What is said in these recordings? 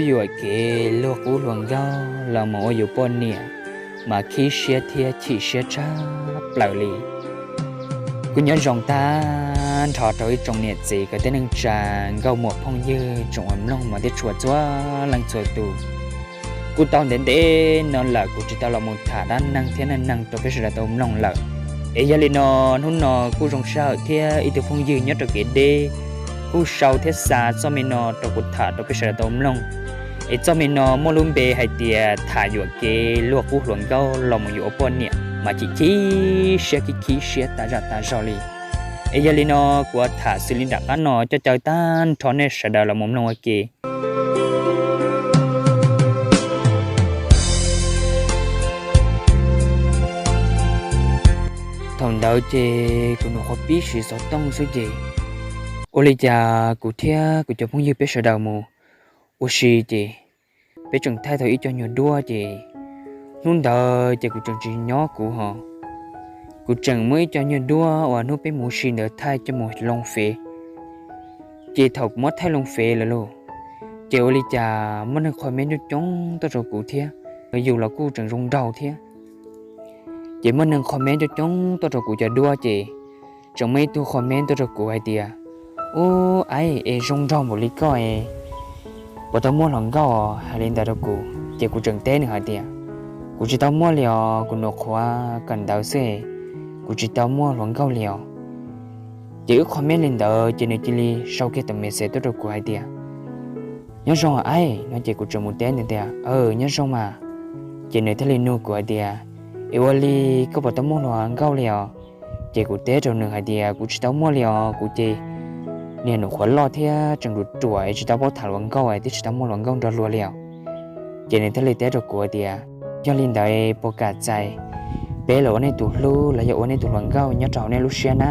yuam kev luag qub hluas nkauj los mus ua yus poj niam, mas khib siab thiab chim siab tshaj plaws li. Kuv nyob zoo tag nrho rau ib tsoom niam txiv kwv tij neej tsa, nkauj muam phooj ywg tsoom uas mloog mas thiab tshua txhua leej txhua tus. Kuj tau ntev ntev no lawm kuv tsis tau los mus tham dab neeg thiab neej neeg rau peb sawv daws tau mloog lawm. Es yog li no, hnub no kuj zoo sij hawm thiab ib tug phooj ywg nyob rau kev deb kuj sau thiab xa txoj me no rau kuv tham rau peb sawv daws tau mloog. Es txoj me no muaj lub npe hais tias tham yuam kev luag qub hluas nkauj los mus yuav ua poj niam mas chim chim siab khib khib siab tas zaj tas zog li. Es yog li no kuv tham xws li nram qab no coj caw tag nrho nej sawv daws los mus mloog ua ke. Thaum ntawd ces kuv nyuam qhuav pib siv xov tooj xwb ces ua li cas kuv thiab kuv cov phooj ywg peb sawv daws mus ua si ces peb tseem thaij tau ib co nyuag duab ces hnub ntawd ces kuv tseem tsis nyob kuv ho, kuv tseem muab ib co nyuag duab uas hnub peb mus ua si ntawd thaij coj mus loo fev. Ces thaum kuv muab thaij loo fev lawm lauj, ces ua li cas muaj neeg qhua meb coob coob tuaj rau kuv thiab, yus los kuj tseem zoo nraug thiab. Ces muaj neeg qhua meb coob coob tuaj rau kuv cov duab ces tseem muaj ib tug qhua meb tuaj rau kuv hais tias, Ub, aib, es zoo nraug npaum li koj es puas tau muaj hluas nkauj? Hais li ntawd rau kuv ces kuv tseem teb nws hais tias, Kuv tsis tau muaj li os, kuv nyuam qhuav kawm ntawv xwb, kuv tsis tau muaj hluas nkauj li os. Ces wb qhua meb li ntawd ces nws cia li sau kiag tus message tuaj rau kuv hais tias, Nyob zoo aib, no ces kuv tseem mus teb nws tias, Aw, nyob zoo mas. Ces nws thiaj li nug kuv hais tias, Es ua li koj puas tau muaj hluas nkauj li os? Ces kuv teb rau nws hais tias, Kuv tsis tau muaj li os, kuv ces niag nus qhuav loj thiab tseem ruam ruam es tsis tau paub tham hluas nkauj es twb tsis tau muaj hluas nkauj nrog luag li os. Ces nws thiaj li teb rau kuv hais tias, Yog li ntawd puas kam txais peb los ua nej tus hlub los yog ua nej tus hluas nkauj nyob rau hauv nej lub siab na?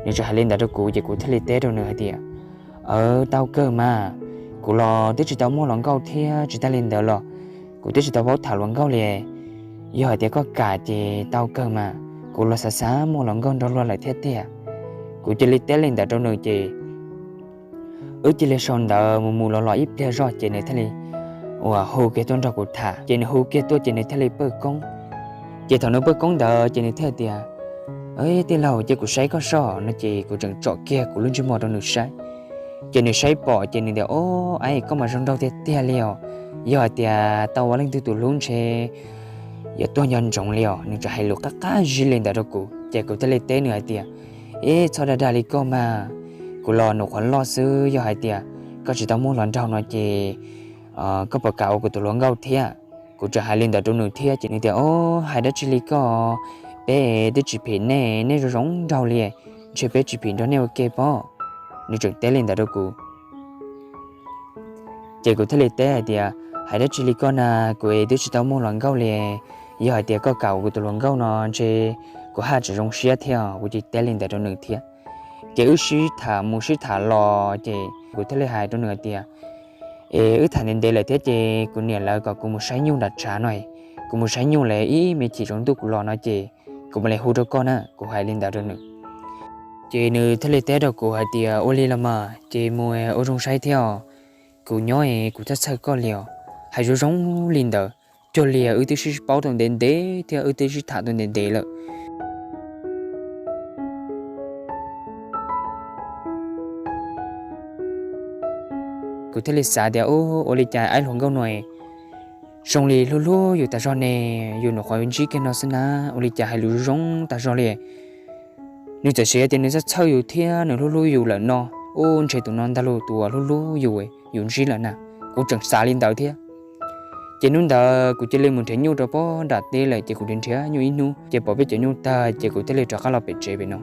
Nws tseem hais li ntawd rau kuv ces kuv thiaj li teb rau nws hais tias, Aw, tau kawg mas, kuv los twb tsis tau muaj hluas nkauj thiab tsis tas li ntawd los kuv twb tsis tau paub tham hluas nkauj li. Yog hais tias koj kam ces tau kawg mas, kuv los xav xav muaj hluas nkauj nrog luag lawm thiab tiag. Kuv cia li teb li ntawd rau nws ces wb cia li sau ntawv mus mus los los ib pliag zog ces nws thiaj li uas hu kiag tuaj nrog kuv tham, ces nws hu kiag tuaj ces nws thiaj li pawj koob. Ces thaum nws pawj koob ntawd ces nws thiaj tias, Tij laug, cia kuv saib koj soj, no ces kuv tseem tsom kiag kuv lub ntsej muag rau nws saib. Ces nws saib pom ces nws tias, Ob, aib, koj mas zoo nraug tiag tiag li os. Yog hais tias tau ua leej twg tus hlub ntshe yuav tuag nco ntsoov li os. Nws tseem hais lus qab qab zib li ntawd rau kuv ces kuv thiaj li teb nws hais tias, Ib, txhob dag dag li koj mas, kuv los nus qhuav loj xwb, yog hais tias koj tsis tau muaj hluas nraug no ces koj puas kam ua kuv tus hluas nkauj thiab? Kuv tseem hais li ntawd rau nws thiab ces nws tias, Ob, hais dab tsi li koj, peb twb tsis phim nej, nej zoo zoo nraug li, ntshe peb tsis phim nrog nej ua ke pob. Nws tseem teb li ntawd rau kuv. Ces kuv thiaj li teb hais tias, Hais dab tsi li koj na, kuv twb tsis tau muaj hluas nkauj li. Yog hais tias koj kam ua kuv tus hluas nkauj no ntshe kuv haj tseem zoo siab thiab. Kuv cia li teb li ntawd rau nws thiab. Ces wb sib tham mus sib tham los ces kuv thiaj li hais rau nws hais tias, Es wb tham ntev ntev lawm thiab ces kuv niam lawv kom kuv mus saib nyuj nram tshav no, kuv mus saib nyuj lawm ib me chim tsaus ntuj kuv los no ces kuv mam li hu rau koj na. Kuv hais li ntawd rau nws. Ces nws thiaj li teb rau kuv hais tias, Ua li los mas ces mus ua zoo saib thiab os, kuv nyob es kuv txhawj txhawj koj li os. Hais zoo zoo li ntawd, cuag li wb twb sib paub tau ntev ntev thiab wb twb sib tham tau ntev ntev lawm. Kuv thiaj li xav tias, Ub, ua li cas aib hluas nkauj no zoo li hlub hlub yus tas zog ne, yus nyuam qhuav ntsib kiag no xwb na, ua li cas hais lus zoo tas zog li. Nws txawm siv tias nws txhawj txhawj yus thiab nws hlub hlub yus lawm no, ub, ntshe tus no ntag lauj, tus uas hlub hlub yus, yus ntsib lawm na. Kuv tseem xav li ntawd thiab. Ces hnub ntawd kuv cia li mus nrhiav nyuj rau pob nram teb lawm ces kuv nrhiav nyuj ib hnub ces pom peb cov nyuj tag ces kuv thiaj li rov qab los pem tsev pem no.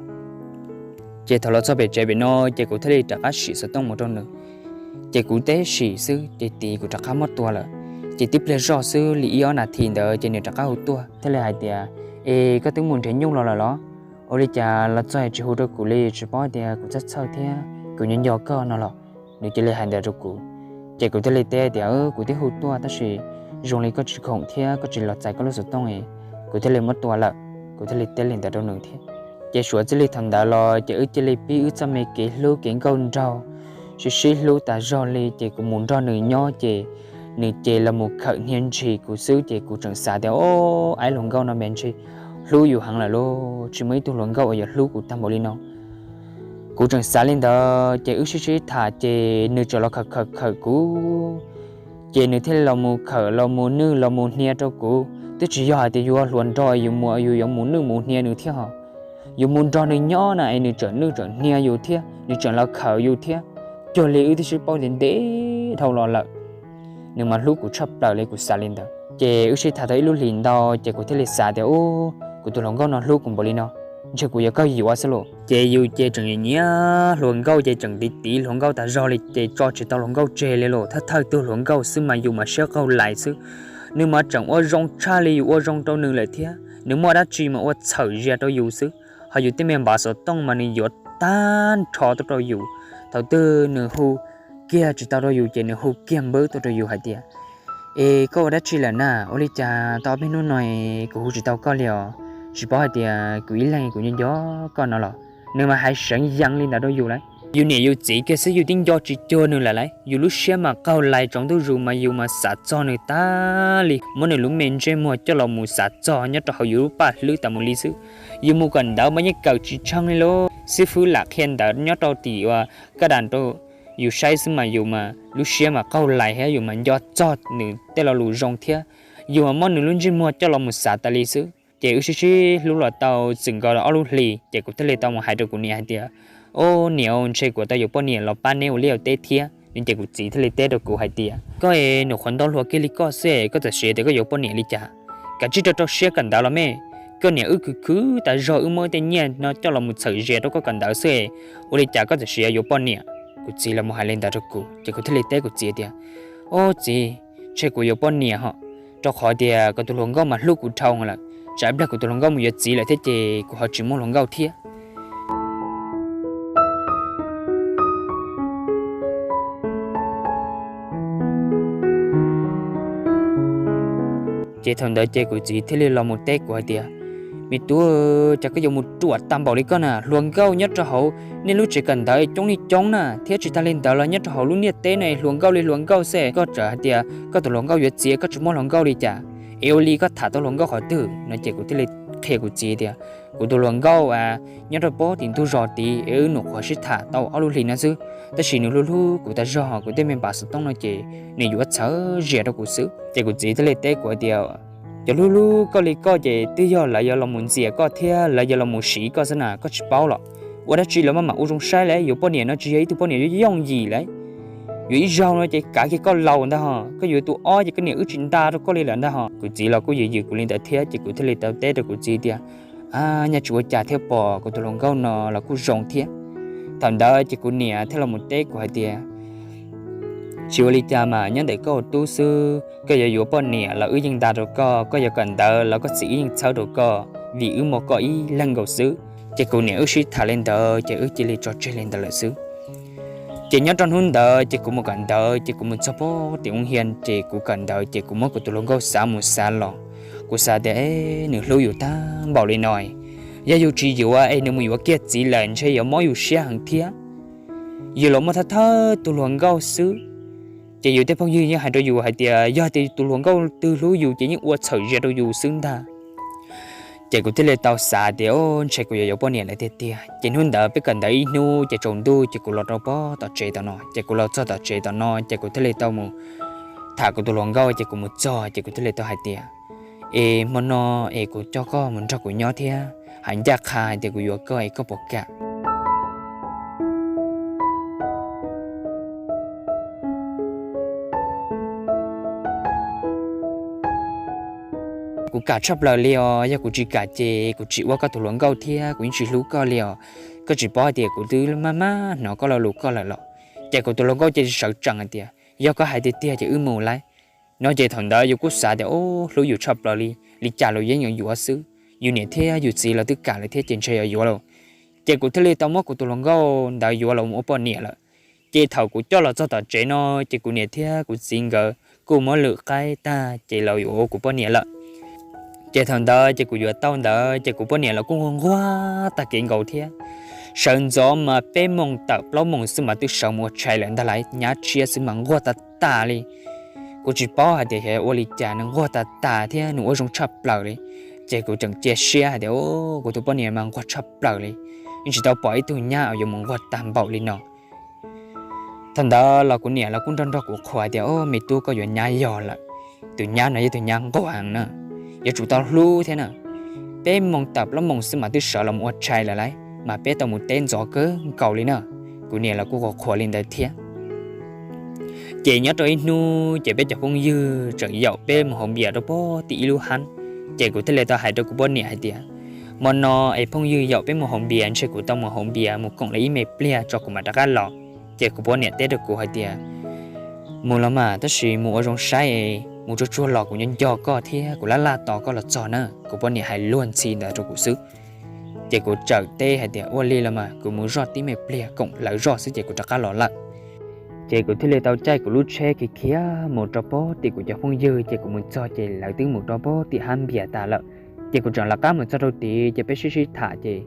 Ces thaum los txog pem tsev pem no ces kuv thiaj li rov qab sim xov tooj mus rau nws. Ces kuv teb sim xwb ces tid kuv rov qab muab tua lawm. Ces tib pliag zoj xwb li ib ob nas this ntawd ces nws rov qab hu tuaj thiaj li hais tias, Es koj twb mus nrhiav nyuj los lawm los? Ua li cas los txog tsis hu rau kuv li, tsis paub tias kuv txhawj txhawj thiab kuv nyob nco koj no los? Nws cia li hais ntawd rau kuv. Ces kuv thiaj li teb tias, Kuv twb hu tuaj tab sis zoo li koj tsis khoom thiab koj tsis los txais koj lub xov tooj es kuv thiaj li muab tua lawm. Kuv thiaj li teb li ntawd rau nws thiab. Ces suav txij li thaum ntawd los ces wb cia li pib wb txoj me kev hlub kev nkauj nraug, sib sib hlub tas zog li ces kuv mus nrog nws nyob ces nws ces los mus khawm hnia ntshis kuv xwb ces kuv tseem xav tias, o, ib hluas nkauj no mas ntshe hlub yus heev lawm lauj, tsis muaj ib tug hluas nkauj uas yuav hlub kuv tag npaum li no. Kuv tseem xav li ntawd ces wb sib sib tham ces nws tseem los khawm khawm khawm kuv, ces nws thiaj li los mus khawm los mus nwj los mus hnia rau kuv. Twb tsis yog hais tias yus ua hluas nraug yus mus yus yuav mus nwj mus hnia nws thiab hos, yus mus nrog nws nyob na es nws tseem nwj tseem hnia yus thiab nws tseem los khawm yus thiab. Cuag li wb twb sib paub ntev ntev dhau los lawm, nws mas hlub kuv tshaj plaws li, kuv xav li ntawd. Ces wb sib tham tau ib lub hlis ntau ces kuv thiaj li xav tias, u, kuv tus hluas nkauj no hlub kuv npaum li no, ntshe kuv yuav kawg yuav xwb lauj. Ces yus ces tseem nyiam hluas nkauj ces tseem tiv tiv hluas nkauj tas zog li ces tso tsis tau hluas nkauj tseg li lauj. Thawj thawj tug hluas nkauj xwb mas yus mas siab qaug lais xwb. Nws mas tseem ua zoo tshaj li yus ua zoo rau nws lawm thiab. Nws muaj dab tsi mas ua txhawm zias rau yus xwb, ho yus tej me npav xov tooj mas nws yuav tag nrho tuaj rau yus. Thaum twg nws hu kiag tsis tau rau yus ces nws hu kiag npawb tuaj rau yus hais tias, es koj ua dab tsi lawm na? Ua li cas tau ob peb hnub no kuv hu tsis tau koj li os? Tsis paub hais tias kuv ib leeg kuv nco nco koj no los? Nws mas hais seev yees li ntawd rau yus lawm. Yus niam yus txiv kiag xwb yus twb nco tsis cuag nws lawm lauj. Yus lub siab mas qaug lais tsaus ntuj zus mas yus mas xav txog nws tas li, muab nws lub me ntsej muag coj los mus xav txog nyob rau hauv yus lub paj hlwb tas mus li xwb. Yus mus kawm ntawv mas yeej kawm tsis tsheej li lauj. Xib fwb lam qhia ntawv nyob rau tim uas kaj das rau yus saib xwb mas yus mas lub siab mas qaug lais thiab yus mas nco txog nws tej lo lus zoo thiab. Yus mas muab nws lub ntsej muag coj los mus xav tas li xwb. Ces wb sib sib hlub los tau txwm nkaus ob lub hlis ces kuv thiaj li tau mus hais rau kuv niam hais tias, o, niam, ntshe kuv tau yuav poj niam los pab neb ua liaj ua teb thiab no. Ces kuv txiv thiaj li teb rau kuv hais tias, koj es nws qhuav ntau hluas kiag li koj xwb koj txawm siv tias koj yuav poj niam li cas? Kav tsij rau rau siab kawm ntawv los me. Koj niam wb khwv khwv tas zog wb muab tej nyiaj no coj los mus txhawm zias rau koj kawm ntawv xwb, ua li cas koj txawm siv yuav poj niam? Kuv txiv los mus hais li ntawd rau kuv ces kuv thiaj li teb kuv txiv tias, o, txiv, ntshe kuv yuav poj niam hos, rau qhov tias kuv tus hluas nkauj mas hlub kuv dhau lawm. Tsam ib pliag kuv tus hluas nkauj mus yuav txiv lawm thiab ces kuv ho tsis muaj hluas nkauj thiab. Ces thaum ntawd ces kuv txiv thiaj li los mus teb kuv hais tias, me tub, cas koj yuav mus ruam tag npaum li koj na? Hluas nkauj nyob rau hauv nej lub tsev kawm ntawv coob li coob na, thiab tsis tag li ntawd los nyob rau hauv lub ntiaj teb no hluas nkauj li hluas nkauj xwb, koj tseem hais tias koj tus hluas nkauj yuav txiv koj tsis muaj hluas nkauj li cas? Es ua li koj tham tau hluas nkauj qhov twg no? Ces kuv thiaj li qhia kuv txiv tias, kuv tus hluas nkauj nyob rau pem tim ntug zos tid es wb nyuam qhuav sib tham tau ob lub hlis no xwb, tab sis nws hlub hlub kuv tas zog, kuv tej me npav xov tooj no ces nws yuav txhawm zias rau kuv xwb. Ces kuv txiv thiaj li teb kuv hais tias, cov hlub hlub koj li koj ces twb yog lawv yuav los mus ntxias koj thiab lawv yuav los mus siv koj xwb na, koj tsis paub los? Ua dab tsi los maj mam ua zoo saib lauj, yuav poj niam no tsis yog ib tug poj niam yooj yim lauj. Yuav ib zaug no ces kav kiag koj laus ntag hos, koj yuav tus ob ces koj niam wb tsis nta rau koj li lawm ntag hos. Kuv txiv los kuj yws yws kuv li ntawd thiab ces kuv thiaj li tau teb rau kuv txiv tias, nyaj tsis ua cas thiab, pom kuv tus hluas nkauj no los kuj zoo thiab. Thaum ntawd ces kuv niam thiaj los mus teb kuv hais tias, tsis ua li cas mas, nyob ntawm koj ua tub xwb, koj yuav yuav poj niam los wb yeej nta rau koj, koj yuav kawm ntawv los koj txiv wb yeej txhawb rau koj, vim wb muaj koj ib leeg nkaus xwb. Ces kuv niam wb sib tham li ntawd ces wb cia li tso tseg li ntawd lawm xwb. Ces nyob rau hnub ntawd ces kuv mus kawm ntawv ces kuv mus txog pem tim ub hia ces kuv kawm ntawv ces kuv muab kuv tus hluas nkauj xav mus xav los. Kuv xav tias, e, nws hlub yus tag npaum li no, yog yus tsis yuav es nws mus yuav kiag txiv lawm ntshe yuav mob yus siab heev thiab. Yus los muaj thawj thawj tus hluas nkauj xwb, ces yus tej phooj ywg yeej hais rau yus hais tias yog tias tus hluas nkauj twg hlub yus ces yeej ua txhawm zias rau yus xwb ntag. Ces kuv thiaj li tau xav tias, o, ntshe kuv yuav yuav poj niam lawm tiag tiag. Ces hnub ntawd peb kawm ntawv ib hnub ces tsaus ntuj ces kuv los rau pem tom tsev tom no, ces kuv los txog tom tsev tom no ces kuv thiaj li tau mus tham kuv tus hluas nkauj ces kuv mus txog ces kuv thiaj li tau hais tias, es hmo no es kuv coj koj mus nrog kuv nyob thiab, hais ncaj qha hais tias kuv yuav koj es koj puas kam? Kuv kam tshaj plaws li os, yog kuv tsis kam ces kuv tsis ua koj tus hluas nkauj thiab kuv yeej tsis hlub koj li os. Koj tsis paub hais tias kuv twb maj maj hnov koj lo lus koj lawm los? Ces kuv tus hluas nkauj ces sawv tsees hais tias, yog koj hais tiag tiag ces wb mus lauj. No ces thaum ntawd yus kuj xav tias, o, hlub yus tshaj plaws li, li cas los yeej yuav yuav xwb. Yus niam thiab yus txiv los twb kam lawm thiab ces ntshe yuav yuav lauj. Ces kuv thiaj li tau muab kuv tus hluas nkauj ntawd yuav los ua poj niam lawm. Ces thaum kuv coj los txog tom tsev no ces kuv niam thiab kuv txiv nkawd kuj muab lwm qaib tag ces los yuav ua kuv poj niam lawm. Ces thaum ntawd ces kuv yuav tau ntawd ces kuv poj niam los kuj nquag nquag tag kev nkaus thiab. Sawv ntxov mas peb moos tawm plaub moos xwb mas twb sawv mus ua tshais lawm ntag lauj, nyab tshiab xwb mas nquag tag tas li. Kuv tsis paub hais tias xyov ua li cas nws nquag tag tag thiab nws ua zoo tshaj plaws li. Ces kuv tseem cia siab hais tias, Kuv tus poj niam mas nquag tshaj plaws li, yeej tsis tau pom ib tug nyab uas yuav mus nquag tag npaum li no. Thaum ntawd los kuv niam los kuj nrog nrog kuv qhuas tias, Au, me tub, koj yuav nyab yog lawm. Tus nyab no yog tus nyab nquag na, yuav tsum tau hlub thiab na. Peb moos tawm plaub moos xwb mas twb sawv los mus ua tshais lawm lauj, mas peb tau mus teb ntxov kawg nkaus li na. Kuv niam los kuj qhuas qhuas li ntawd thiab. Ces nyob rau ib hnub ces peb cov phooj ywg tseem yaum peb mus haus npias rau pem tim ib lub hab. Ces kuv thiaj li tau hais rau kuv poj niam hais tias, Hmo no es phooj ywg yaum peb mus haus npias, ntshe kuv tau mus haus npias mus koom lawv ib me pliag tso kuv mam rov qab los. Ces kuv poj niam teb rau kuv hais tias, Mus los mas, tab sis mus ua zoo saib, mus tsuag tsuag los kuv nco nco koj thiab kuv laj laj tos koj los txog na. Kuv poj niam hais luag ntxhi ntawd rau kuv xwb. Ces kuv txawm teb hais tias, Ua li los mas, kuv mus zoj tib me pliag koom lawv zoj xwb ces kuv rov qab los lawm. Ces kuv thiaj li tau caij kuv lub tsheb khiav khiav mus rau pem tim kuv cov phooj ywg, ces kuv mus txog ces lawv twb mus rau pem tim hab npias tas lawm. Ces kuv tseem lawv qab mus txog rau tid ces peb sib sib tham ces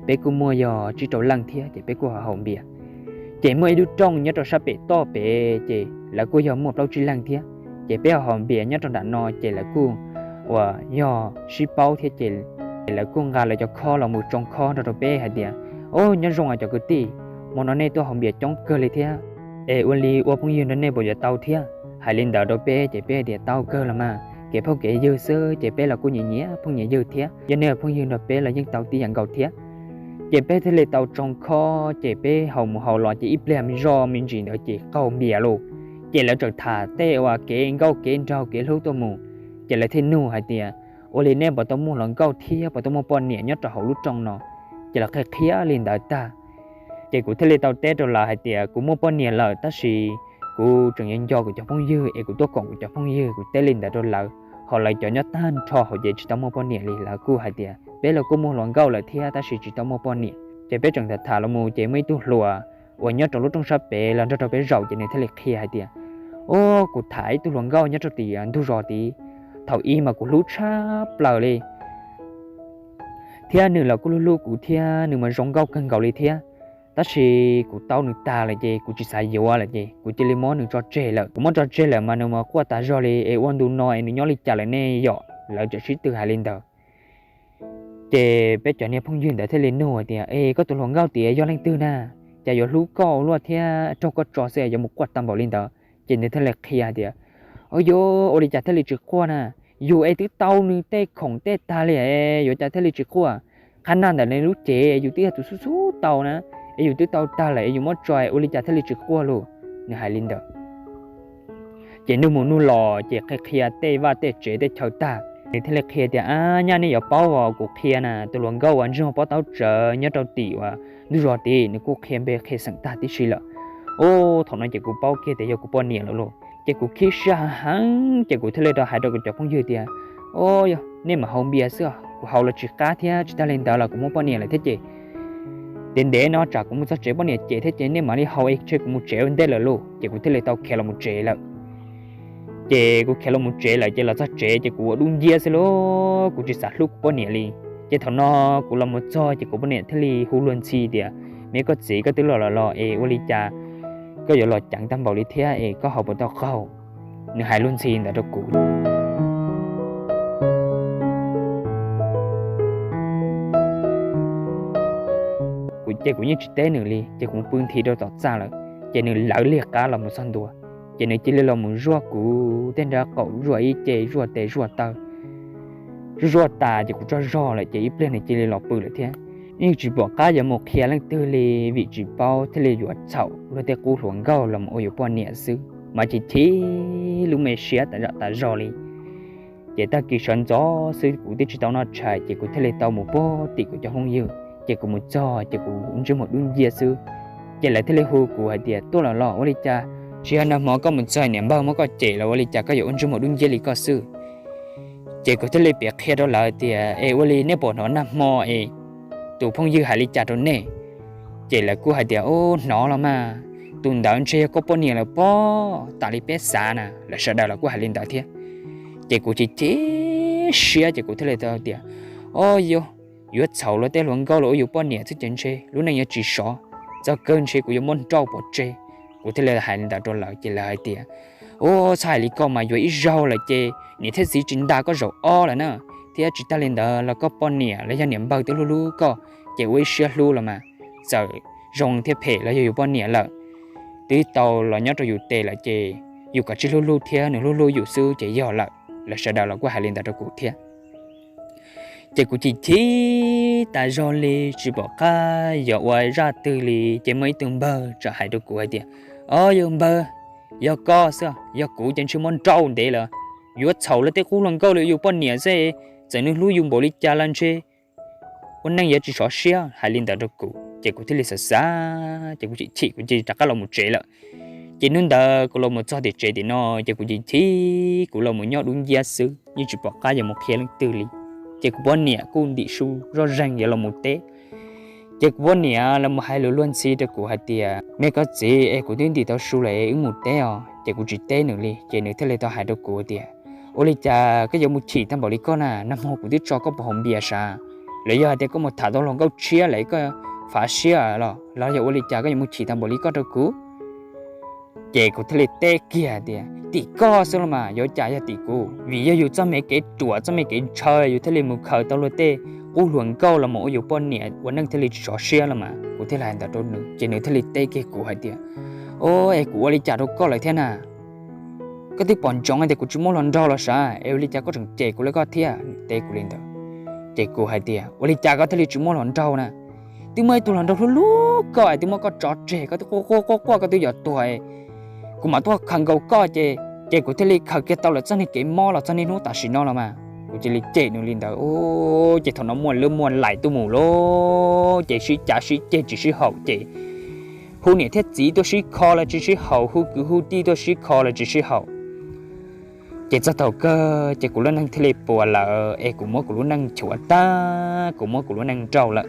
peb kuj muaj yog tsib rau leej thiab ces peb kuj ho haus npias. Ces muaj ib lub rooj nyob rau sab pem toj pem ces lawv kuj yog muaj plaub tsib leeg thiab. Ces peb ho haus npias nyob rau nram no ces lawv kuj uas yog sib paub thiab ces lawv kuj nqa lawv cov khob los mus tsoo khob nrog rau peb hais tias, Au, nyob zoo os cov kwv tij, hmo no nej tuaj haus npias coob kawg li thiab, es ua li ua phooj ywg nrog nej puas yuav tau thiab? Hais li ntawd rau peb ces peb tias, Tau kawg los mas, kev phooj kev ywg xwb ces peb los kuj nyiam nyiam phooj nyiam ywg thiab, yog nej ua phooj ywg nrog peb los yeej tau tib yam nkaus thiab. Ces peb thiaj li tau tsoo khob ces peb haus mus haus los ces ib pliag zoj me ntsis ntawd ces qaug npias lawm. Ces lawv txawm tham tej uas kev nkauj kev nraug kev hlub tuaj mus. Ces lawv thiaj nug hais tias, Ua li nej puas tau muaj hluas nkauj thiab puas tau muaj poj niam nyob rau hauv lub rooj no? Ces lawv qhia qhia li ntawd tag. Ces kuv thiaj li tau teb rau lawv hais tias, Kuv muaj poj niam lawm tab sis kuv tseem yuav nco kuv cov phooj ywg es kuv tuaj koom kuv cov phooj ywg. Kuv teb li ntawd rau lawv, ho lawv cov nyob tag nrho hauv ces tsis tau muaj poj niam li. Lawv kuj hais tias, Peb los kuj muaj hluas nkauj lawm thiab tab sis tsis tau muaj poj niam. Ces peb tseem tham tham los mus ces muaj ib tug hluas uas nyob rau lub rooj sab pem los nrog rau peb zaum ces nws thiaj li qhia hais tias, Au, kuv tham ib tug hluas nkauj nyob rau tim ntug zos tid, thaum ub mas kuv hlub tshaj plaws li, thiab nws los kuj hlub hlub kuv thiab nws mas zoo nkauj kawg nkaus li thiab. Tab sis kuv tau nws tag lawm ces kuv tsis xav yuav lawm ces kuv cia li muab nws tso tseg lawm. Kuv muab tso tseg lawm mas nws mas quaj tas zog li es ua ntu no es nws nyob li cas lawm ne yom? Lawv txawm sib tw hais li ntawd. Ces peb cov niag phooj ywg ntawd thiaj li nug tias, Es koj tus hluas nkauj tias yog leej twg na? Cas yuav hlub koj ua luaj thiab raug koj tso xwb yuav mus quaj tag npaum li ntawd? Ces nws thiaj li qhia tias, Au, yuav ua li cas thiaj li tsis quaj na? Yus es twb tau nws tej khoom tej tag li, yuav cas thiaj li tsis quaj? Qhab nag ntawm nws lub cev yus twb yog tus xub xub tau na, es yus twb tau tag lawm es yus muab tso ua li cas thiaj li tsis quaj lauj? Nws hais li ntawd. Ces nug mus nug los ces qhia qhia tej vaj tej tsev tej chaw tag, nws thiaj li qhia tias, Ab, nyaj nej yuav paub os, kuv qhia na, tus hluas nkauj uas ntsej muag pob taub tsawv nyob rau tim uas ntug zos tid, nws kuj qhia npe qhia xeem tag tib si lawm. Ub, thaum no ces kuv paub kiag tias yog kuv poj niam lawm lauj. Ces kuv khib siab heev heev ces kuv thiaj li rov hais rau kuv cov phooj ywg tias, Au, yog nej mam haus npias xwb, kuv haus los tsis qab thiab, tsis tag li ntawd los kuv muaj poj niam lawm thiab ces ntev ntev no tsam kuv mus txog tsev poj niam cem thiab ces nej mam li haus es tseg kuv mus tsev ua ntej lawm lauj. Ces kuv thiaj li tau khiav los mus tsev lawm. Ces kuv khiav los mus tsev lawm ces los txog tsev ces kuv ua dub nciab xwb lauj, kuv tsis xav hlub kuv poj niam li. Ces thaum no kuv los mus txog ces kuv poj niam thiaj li hu luag ntxhi tias, Me koj txiv, koj twb los los los es ua li cas koj yuav los ceev tag npaum li thiab es koj haus puas tau qaug? Nws hais luag ntxhi ntawd rau kuv. Kuv ces kuv yeej tsis teb nws li ces kuv mus pw nthi rau tom txaj lawm. Ces nws lawv liag qab los mus txog ntua, ces nws cia li los mus zuaj kuv tej nra qaum, zuaj ib ce, zuaj tes zuaj taw. Zuaj zuaj tas ces kuv tsaug zog lawm ces ib pliag nws cia li los pw lawm thiab. Yeej tsis pom qab yuav mus qhia leej twg li, vim tsis paub thiaj li yuav txhaum luag tej qub hluas nkauj los mus ua yus poj niam xwb, mas chim chim lub me siab tas zam tas zog li. Ces tag kis sawv ntxov xwb kuv twb tsis tau noj tshais ces kuv thiaj li tau mus pem tim kuv cov phooj ywg. Ces kuv mus txog ces kuv ntsej muag dub nciab xwb. Ces lawv thiaj li hu kuv hais tias, Tuaj los los, ua li cas tsis yog nag hmo koj mus txog niam npawg muab koj cem los ua li cas koj yuav ua ntsej muag dub nciab li koj xwb? Ces kuv thiaj li piav qhia rau lawv tias, Es ua li nej puas hnov nag hmo es tus phooj ywg hais li cas rau nej? Ces lawv kuj hais tias, Ub, hnov los mas, tus ntawd ntshe yog koj poj niam lawm pob, tas li peb xav na. Lawv sawv daws los kuj hais li ntawd thiab. Ces kuv chim chim siab ces kuv thiaj li tau tias, Au, yuav txhaum luag tej hluas nkauj los ua yus poj niam xwb ces ntshe lub neej yuav tsis sov, txog kawg ntshe kuv yuav muab nrauj pov tseg. Kuv thiaj li hais li ntawd rau lawv ces lawv hais tias, Ua txhob hais li koj mas, yuav ib zaug lawm ces niam thiab txiv tsis nta koj zaum ob lawm na, thiab tsis tag li ntawd los koj poj niam los yog niam npawg twb hlub hlub koj, ces ua ib siab hlub los mas txawm zoo thiab phem los yog yus poj niam lawm, twb tau los nyob rau yus tes lawm ces yus kav tsij hlub hlub thiab nws hlub hlub yus xwb ces yog lawm. Lawv sawv daws los kuj hais li ntawd rau kuv thiab. Ces kuv chim chim tas zog li, tsis pom qab yuav ua zaj twg li, ces muaj ib tug npawg txawm hais rau kuv hais tias, Ob, yog npawg, yog koj xwb, yog kuv ces ntshe muab nrauj ntev lawm. Yuav txhaum luag tej qub hluas nkauj li yus poj niam xwb, txawm nws hlub yus npaum li cas los ntshe ua neej yuav tsis sov siab. Hais li ntawd rau kuv ces kuv thiaj li xav xav ces kuv chim chim kuv cia li rov qab los mus tsev lawm. Ces hnub ntawd kuv los mus txog tim tsev tim no ces kuv chim chim kuv los mus nyob dub nciab xwb, yeej tsis pom qab yuav mus qhia leej twg li. Ces kuv poj niam kuj ntim su zoj zeeg yuav los mus teb. Ces kuv poj niam los mus hais lus luag ntxhi rau kuv hais tias, Me koj txiv, es kuv twb ntim tau su lawm es wb mus teb os. Ces kuv tsis teb nws li, ces nws thiaj li tau hais rau kuv tias, Ua li cas koj yuav mus chim tag npaum li koj na? Nag hmo kuv twb tso koj pov hauv npias sav, los yog hais tias koj mus tham tau hluas nkauj tshiab lawm koj fav siab los los yog ua li cas koj yuav mus chim tag npaum li koj rau kuv? Ces kuv thiaj li teb kiag tias, Tim koj xwb los mas, yuav cas yog tim kuv, vim yog yus txoj me kev ruam txoj me kev ntshaw yus thiaj li mus khaws tau luag tej qub hluas nkauj los mus ua yus poj niam ua neej thiaj li tsis sov siab los mas. Kuv thiaj li hais ntawd rau nws ces nws thiaj li teb kiag kuv hais tias, Ob, es kuv ua li cas rau koj lawm thiab na? Koj twb pom ntsoov hais tias kuv tsis muaj hluas nraug los sav, es ua li cas koj tseem cem kuv li koj thiab? Nws teb kuv li ntawd. Ces kuv hais tias, Ua li cas koj thiaj li tsis muaj hluas nraug na? Twb muaj ib tug hluas nraug hlub hlub koj es twb muab koj tso tseg, koj twb quaj quaj quaj quaj koj twb yuav tuag, kuv mam tuaj khaws nkaus koj ces, ces kuv thiaj li khaws kiag tau lawm txoj niag kev mob los txog niaj hnub tam sim no los mas. Kuv cia li cem nws li ntawd. Ces thaum no muaj lub muaj lais tuaj mus lawm ces sib cav sib ceg tsis sib haum ces hu niam thiab txiv tuaj sib kho los tsis sib haum, hu kwv hu tij tuaj sib kho los tsis sib haum. Ces txog thaum kawg ces kuv lub neej thiaj li puas lawm es kuv muab kuv lub neej nchuav tag, kuv muab kuv lub neej nrauj lawm.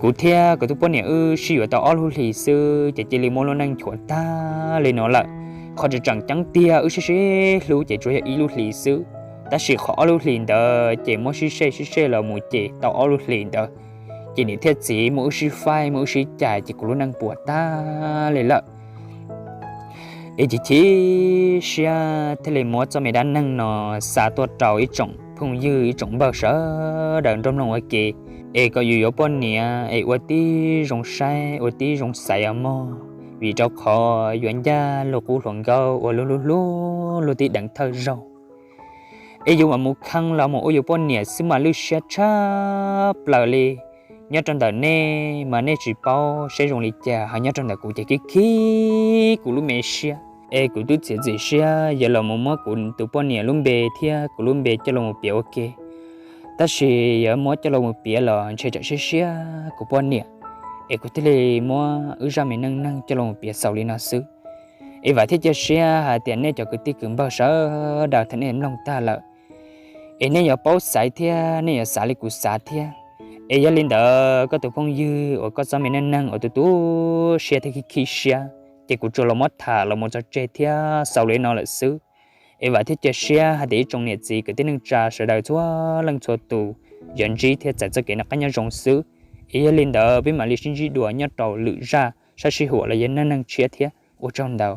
Kuv thiab kuv tus poj niam wb sib yuav tau ob lub hlis xwb ces cia li muab lub neej nchuav tag li no lawm. Qhov tseem tseem ceeb tiag wb sib sib hlub ces tsuas yog ib lub hlis xwb, tab sis qhov ob lub hlis ntawd ces muab sib seb sib seb los mus ces tau ob lub hlis ntawd ces niam thiab txiv muab wb sib faib muab wb sib cais ces kuv lub neej puas tag li lawm. Es chim chim siab thiaj li muab txoj me dab neeg no xa tuaj rau ib tsoom phooj ywg ib tsoom npawg sawv daws nrog mloog ua ke, es kom yus yuav poj niam es ua tib zoo saib ua tib zoo xaiv os mog, vim rau qhov yuav ncaj luag qub hluas nkauj ua luag hlub hlub luag tib deev thawj zaug. Es yus mam mus khee los mus ua yus poj niam xwb mas lwj siab tshaj plaws li. Nyob rau ntawm nej mas nej tsis paub saib zoo li cas, ho nyob rau ntawm kuv ces khib khib kuv lub me siab. Es kuv twb txiav txim siab yuav los mus muab kuv tus poj niam lub npe thiab kuv lub npe coj los mus piav ua ke, tab sis yuav muab coj los mus piav los ntshe tsam siab siab kuv poj niam, es kuv thiaj li muab wb zaj me neej neeg coj los mus piav xaus li no xwb. Es vam thiab cia siab hais tias nej cov kwv tij kwv npawg sawv daws thaum nej mloog tag lawm, es nej yuav paub xaiv thiab nej yuav xav li kuv xav thiab. Es yog li ntawd koj tus phooj ywg uas koj txoj me neej neeg uas tu tu siab thiab khib khib siab, ces kuv tsuas los muab tham los mus tso tseg thiab xaus li no lawm xwb. Es vam thiab cia siab hais tias ib tsoom niam txiv kwv tij neej tsa sawv daws txhua leej txhua tus yuav ntsib thiab txais txoj kev noj qab nyob zoo xwb. Es yog li ntawd peb mam li sib ntsib dua nyob rau lwm zaj sab sij huam los yog neej neeg tshiab thiab, ua tsaug ntau.